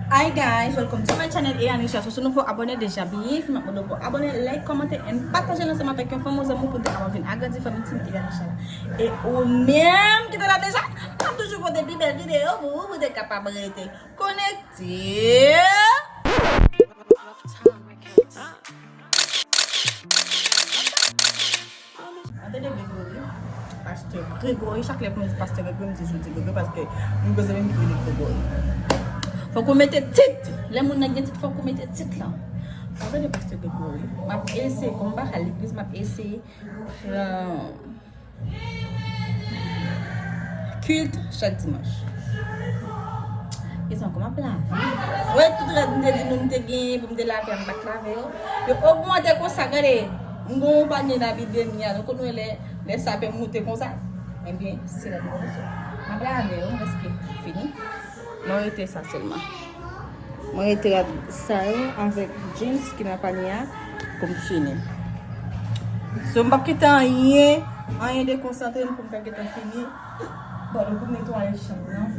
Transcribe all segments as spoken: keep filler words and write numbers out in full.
Hi guys, welcome to my channel, Eyanisha. So, si w nouvo abòne deja, byenvini. M ap mande w pou abòne, like, kòmante, and pataje l ansanm avèk yon fanmi w, zanmi w pou n te kapab vin agrandi fanmi Team Eyanisha la. E ou menm ki te la deja, m ap toujou pote pi bèl videyo pou ou, pou w te kapab rete konekte. An tande Gregory, pastè Gregory, chak lè pou m di pastè Gregory, m di jodi Gregory, paske m gen zanmi m ki rele Gregory. Fòk ou mete tit. Lè moun nan gen tit, fòk ou mete tit la. An tande pastè Gregory, m ap eseye, kòm m pa ka al legliz, m ap eseye pran kilt chak dimanch. Kèson kòman ap lave? Wè, tout rad m te di nou m te genyen pou m te lave a, m pa t lave yo. Yo ogmante konsa, gade. M gon panye nan bideni a, nou konn wè lè, lè sapen moute konsa. Ebyen, se rad mwen sa. M ap lave yo, m prèske fini. Mwen rete sa sèlman. Mwen rete rad sa yo avèk jeans ki nan panye a pou m fini. So, m p ap kite anyen, anyen dekonsantre m pou m ta gentan fini. Bon, nou pou netwaye chanm nan.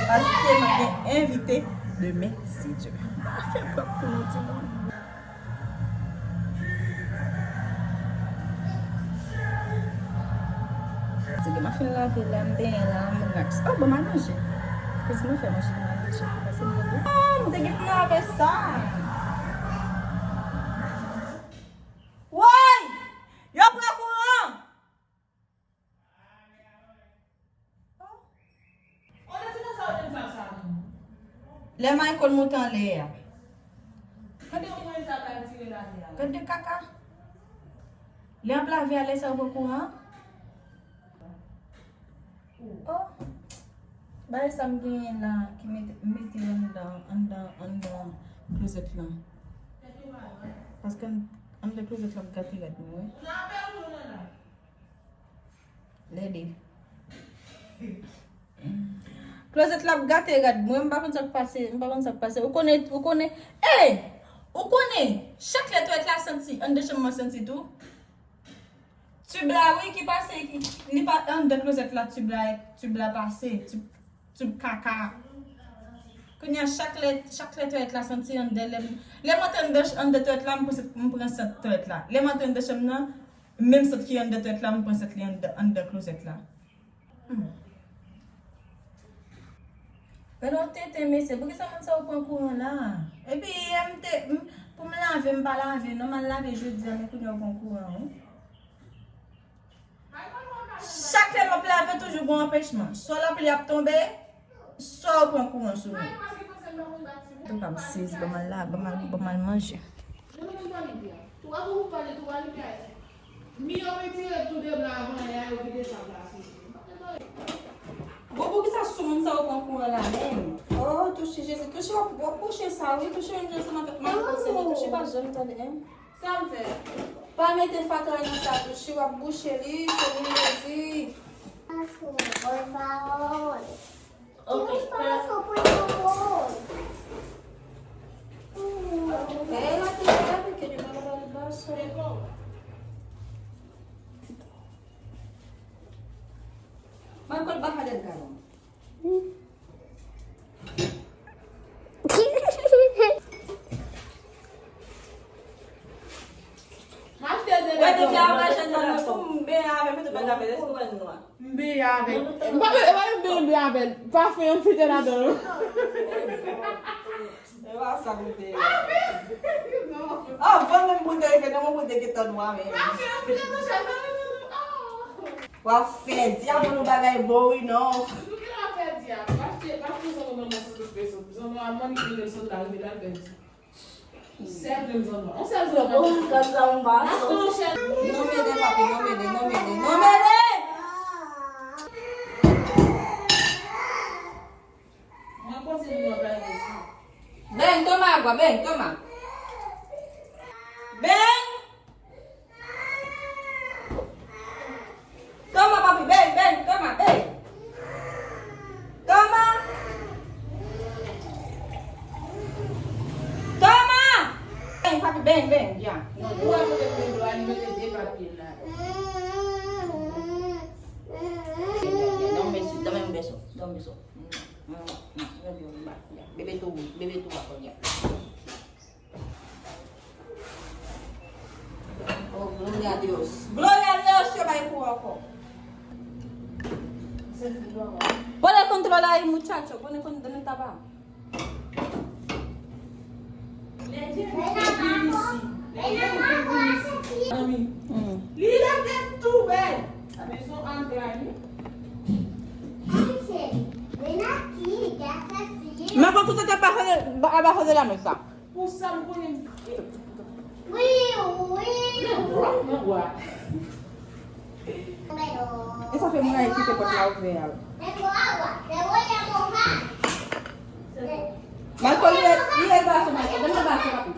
Paske mwen gen envite demen, si Dye vle. Fè pwòp pou nou, timoun. Se ke m ap fin lave la, m benyen la, m relax. Oh, bon, m al manje. Kouzin mwen fè manje, m al manje. Pase m manje. Oh, m te gen pou lave sa. Woy! Yo pran kouran! Lè Michael monte anlè a. Gade, gade kaka. Lè y ap lave a, lè sa yo pran kouran. Oh. Bagay sa m genyen la ki mete, mete anndan, anndan, anndan klozèt lan. Paske ann-, anndan klozèt lan ap gate rad mwen, wi. Lè de. Klozèt la ap gate rad mwen, m pa konn sa k pase, m pa konn sa k pase. Ou konnen, ou konnen, ey! Ou konnen, chak lè twalèt la santi, anndan chanm mwen santi tou. Tib la, wi, ki pase, ki, li pa anndan klozèt la, tib la, tib la pase, tib, tib kaka. Kounye a, chak lè, chak lè twalèt la santi anndan, lè m, lè m antre anndan, anndan twalèt la, m pran, m pran sant twalèt la. Lè m antre anndan chanm nan, menm sant ki anndan twalèt la, m pran sant li anndan, anndan klozèt la. Hmm. Gade yon tenten, mesye. Poukisa moun sa yo pran kouran la? Epi, M T, m, pou m lave, m pa lave, non, m al lave jodi a, men kounye a yo pran kouran, wi. Chak lè m ap lave, toujou gen anpèchman. Swa lapli ap tonbe, swa yo pran kouran sou nou. Antouka, m sezi, ban m al la, ban m al, ban m al manje. Tou pa pou ou pale, tou pa li pale. Mi yo retire tou de blan avan yè yo vide sab la sou li. Bon, poukisa sou moun sa yo pran kouran la menm? Oh, touche Jezi, touche w ap, w ap kouche sa, wi, touche yon Jezi nan tèt mwen, touche pa janm tande, en. Sa m fè? Pa mete fatra nan sa, touche w ap bouche li, Senyè Jezi. Ok, Michael, baja del carro. Mwen te di a machann nan pou m benyen avè m, mwen te pral avè l, èske w wè l nwa? M benyen avè l. M pa, e pa menm benyen, m benyen avè l. Pafen an fite ladan l. E pa sa m te. Anvan menm pou te rive, non, mwen pou te gentan nwa menm. Pafen an fite nan chèz la. W ap fè di a pou nou bagay bon, wi, non. Nou gen afè di a. M achte, m achte zanmi manman sou tout peso. Zanmi manman ki vin sot la, rive la, l pèdi. Sèl menm zanmi. On sèl zanmi. Bon, gad sa, on ba. Achte on chèz. Non, mede, papi, non, mede, non, mede, non, mede! Mwen kontinye mwen plante sa. Beny, toma agwa, beny, toma. Beny! Toma, papi, beny, beny, toma, beny. Toma! Toma! Beny, papi, beny, beny, ya. Non, non, non, mete de papye la. Non, mesi, dame un beso, dame un beso. Bebe tou, bebe tou a kounye a. Oh, gloria a Dios. Gloria a Dios, yo bay pou ankò. Pone control ahí, muchacho. Pone con, dónde estaba? Li rete tou bèl. Abe, son anglè, wi. Me con tú te estás abajo de, abajo de la mesa. Pou sa m konnen. Wi, wi. Nan bwa, nan bwa. E sa fè moun Ayiti kite pòt la ouvè a. Michael, li lè, li lè baso, Michael. Dam nan baso, papi.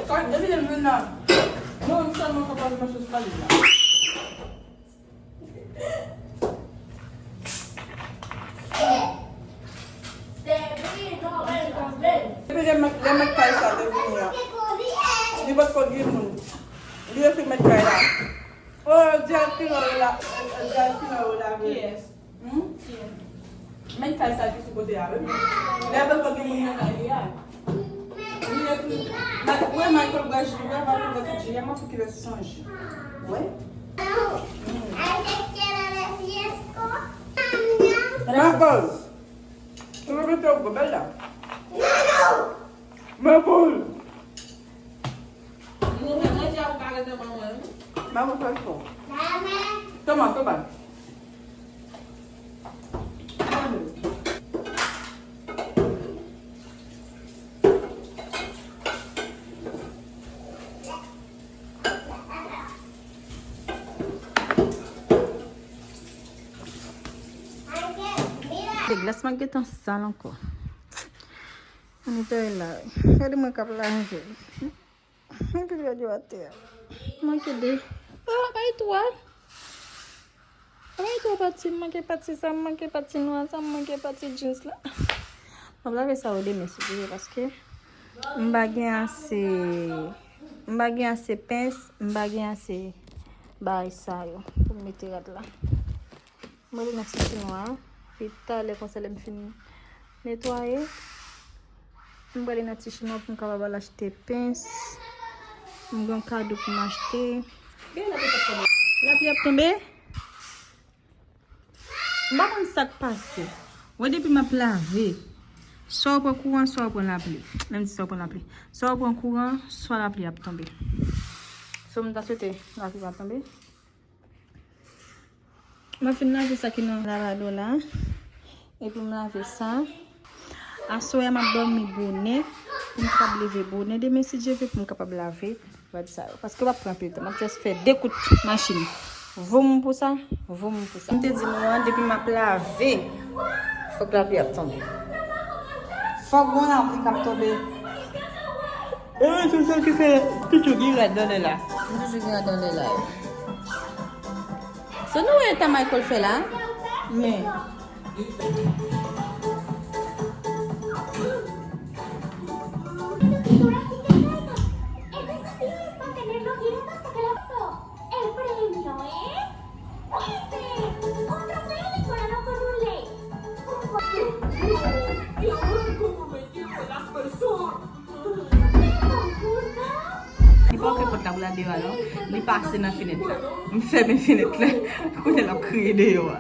Sa, depi lè m vin la, mwen menm sèlman ka pale nan sos pale la. Depi lè mèt, lè mèt kay sa te vini an, li potko gen moun. Li ekri mèt kay la. Oh, direktè yo la, direktè yo la. Kiyès? Hmm? Kiyès? Mèt kay sa ki sou kote a, wi. Lè potko gen moun nan kay li a. Wi, epi, ma-, wè, Michael bwè ji, wè, Michael bwè tout ji a, mwen fouki lè sonje. Wè. Hmm. Michael. Ou mete w bèl la. Michael. Michael fè fò. Toma, toma. De glas man gentan sal ankò. Ann netwaye la. Gade mwen k ap lave. Mwen ki dwe dwe atè a. Manke de. Ah, bay twa. Bay twa pati, m manke pati sa, m manke pati nwa sa, m manke pati jeans la. M ap lave sa yo demen si Dye vle, paske m pa gen ase, m pa gen ase pens, m pa gen ase bagay sa yo pou m mete rad la. M prale nan ti chinwa a. Epi talè konsa lè m fin netwaye, m prale nan ti chinwa pou m kapab al achte pens. M gen yon kado pou m achte. Gen lapli k ap tonbe. Lapli ap tonbe? M pa konn sa k pase. Wè depi m ap lave, swa w pran kouran, swa w pran lapli. Menm di swa w pran lapli. Swa w pran kouran, swa lapli ap tonbe. So m ta swete lapli pa tonbe. Mwen fin lave sa ki nan lavabo la. Epi m lave sa. Aswè a m ap dòmi bonè. Pou m kapab leve bonè demen si Dye vle pou m kapab lave rad sa yo. Paske w ap pran anpil tan. M ap just fè de kout machin. Voum pou sa, voum pou sa. M te di nou an, depi m ap lave, fòk lapli ap tonbe. Fòk gon lapli k ap tonbe. E mwen se sa ki fè toujou gen rad nan lè la. M toujou gen rad nan lè la. So nou wè eta Michael fè la? Men. El premio es ese, un trofeo decorado con un lei. Un cuadro. Y ahora, ¿cómo me llevo a las personas? Li pa ouvè pòt la pou l al deyò a non. Li pase nan fenèt la. M fèmen fenèt la. Kounye a l ap kriye deyò a.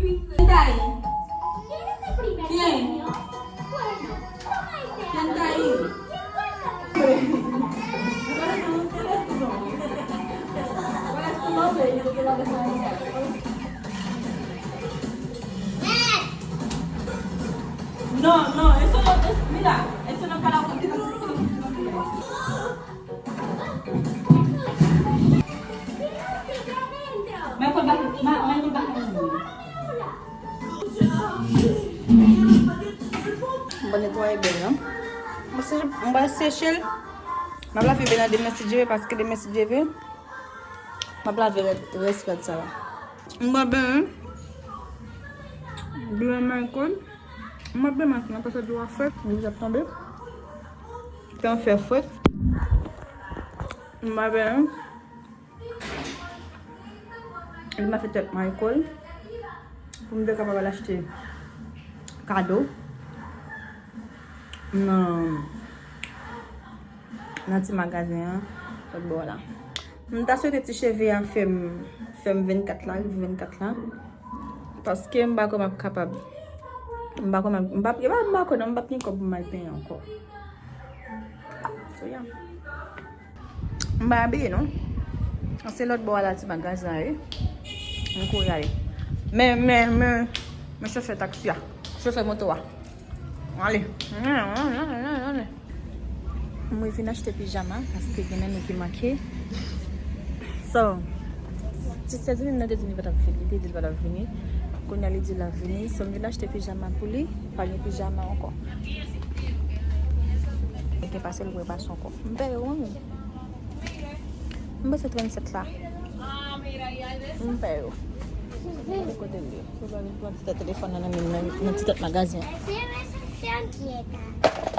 Kiyès? Kiyès? No, no, eso no es, mira, eso no es para... Michael, baja, Ma-, Michael, baja. M pral netwaye bèl lan. M pral seche, m pral seche l. M ap lave bèl lan demen si Dye vle, paske demen si Dye vle, m ap lave rès, rès rad sa yo. M pral benyen. Benyen Michael. M pral benyen maten an, paske dlo a frèt, dlo ap tonbe. Tan fè frèt. M pral benyen. M Li m ap fè tèt Michael pou m te kapab al achte kado nan, nan ti magazen an, lòt bò la. M ta swete ti cheve a fè m, fè m vennkat la, rive vennkat la. Paske m pa kwè m ap kapab. M pa kwè m ap, m pa, m pa kwè non, m p ap gen kòb pou m al penyen ankò. So, yeah. M pa abiye non. Se lòt bò a la ti magazen an ye. M kouri ale. Men, men, men, men chofè taksi a. Chofè moto a. Ale. Mwen vin achte pijama paske gen nan nou ki manke. So, ti sè di m nan te di m li pa t ap vini, li te di l pa t ap vini. Kounye a li di l ap vini. So, m vin achte pijama pou li, pa gen pijama ankò. Li te pase l pou pase ankò. M peye wi. M pase trannsenk la. M peye. Kote l ye? Pran ti tèt telefòn nan nan men m nan, nan ti tèt magazen.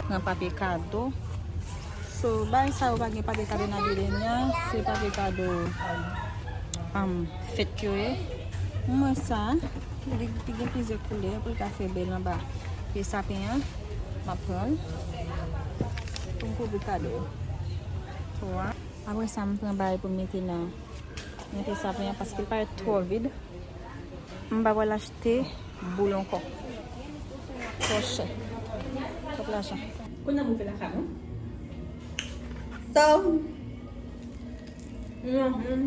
Pran papye kado. So, bagay sa yo pa gen papye kado nan Millennium, se papye kado, um, fèt yo ye. Mwen sa, li, li gen plizyè koulè pou l ka fè bèl anba pye sapen an. M ap pran l pou m kouvri kado yo. Twa. Apre sa, m pran bagay pou m mete nan, nan pye sapen an paske l parèt twò vid. M pa pral achte boul ankò. Twò chè. Twòp lajan. Kounye a m rive lakay mwen. So, mwen, mwen,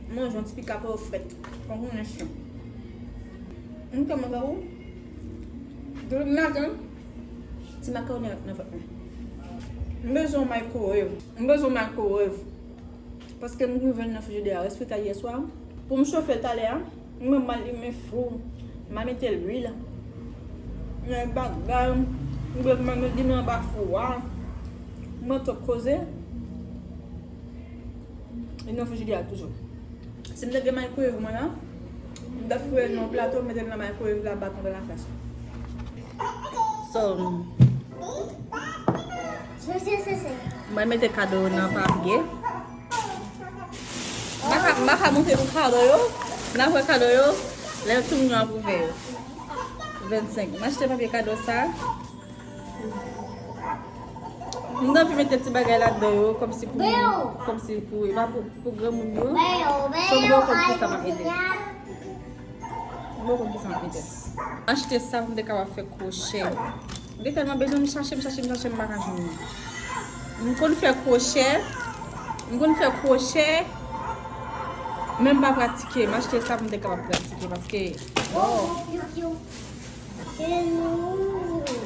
manje yon ti pika pòfrèt. Pran yon chen. M kòman ka ou? Depi maten, ti makawoni nan vant mwen. M bezwen yon microwave. M bezwen yon microwave. Paske m rive nan frijidè a, rès fritay yè swa. Pou m chofe l talè a, m mwen m al limen fou. M al mete lwil. Men bagay, m bezwen mete li nan anba fou a. M wè twòp koze. Li nan frijidè a toujou. Si m te gen microwave mwen la, m t ap fouye l nan yon plato, mete l nan microwave la, bat anba lafè sa. So, mwen mete kado yo nan papye. M pa ka, m pa ka montre nou kado yo. N ap wè kado yo lè tout moun yo ap ouvè yo. Vennsenk. M achte papye kado sa. M t anvi mete ti bagay ladan yo, kòmsi pou, kòmsi pou, e pa pou, pou granmoun yo. So, m poko konn kisa m ap mete. M poko konn kisa m ap mete. M achte sa pou m te kapab fè kwochè. M te tèlman bezwen, m chache, m chache, m chache, m pa ka jwenn li. M konn fè kwochè. M konn fè kwochè. Men m pa pratike. M achte sa pou m te kapab pratike. Paske, oh.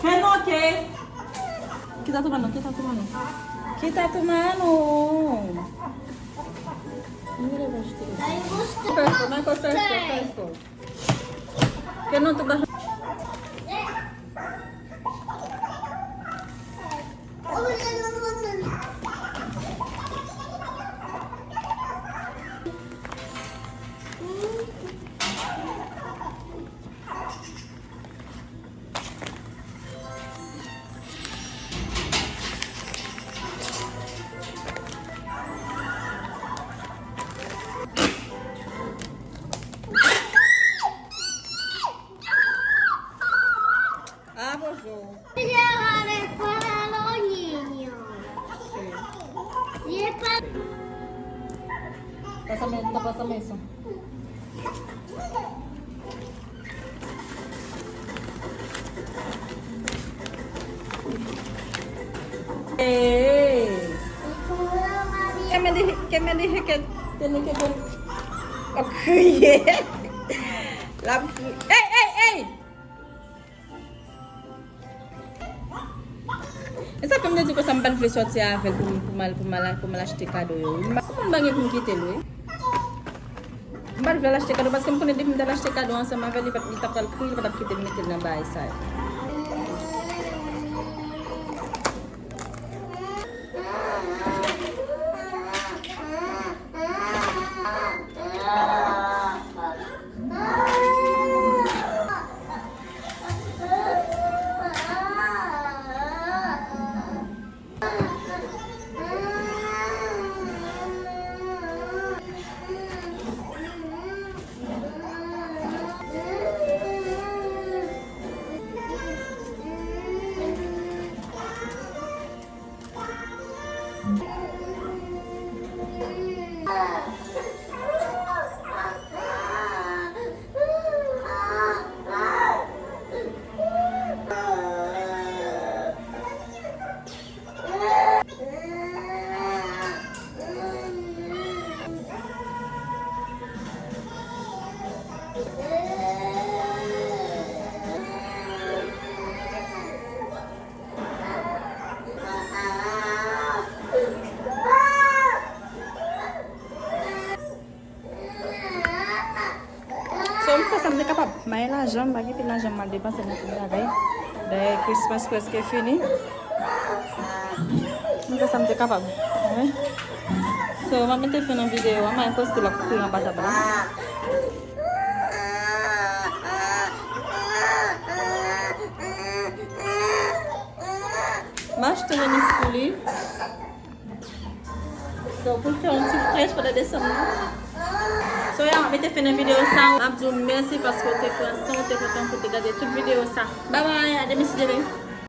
Keno, ke? Kita tu mano, kita tu mano. Kita tu mano. Mira, Michael, Michael, Michael. Keno, tu vas. Ah, bonjour. Yo para los niños. Sí. Y es pa- Pásame, pásame eso. Ey. ¿Qué me dije, qué me dije que tiene que ver? Ok. La, ey, ey, ey! E sa fè m te di konsa m pa t vle sòti avè l pou m, pou m al, pou m al, pou m al achte kado yo. M pa, kòman m pa gen pou m kite l, wi? M pa t vle l achte kado paske m konnen depi m t al achte kado ansanm avè l, li pa t, li t ap pral kriye, li pa t ap kite m mete l nan bagay sa yo. M fè sa m te kapab. M pa gen lajan, m pa gen pil lajan m al depanse nan tout bagay. Dayè Christmas prèske fini. M fè sa m te kapab. Wi. So, m ap mete fen nan videyo a, m al poste l ap kouri anba tab la. M achte remis pou li. So, pou l fè yon ti frèch pandan desanm nan. So, ya, m ap mete fen nan videyo sa. M ap di w mèsi paske w te pran san w, w te pran tan pou w te gade tout videyo sa. Babay, a demen si Dye vle.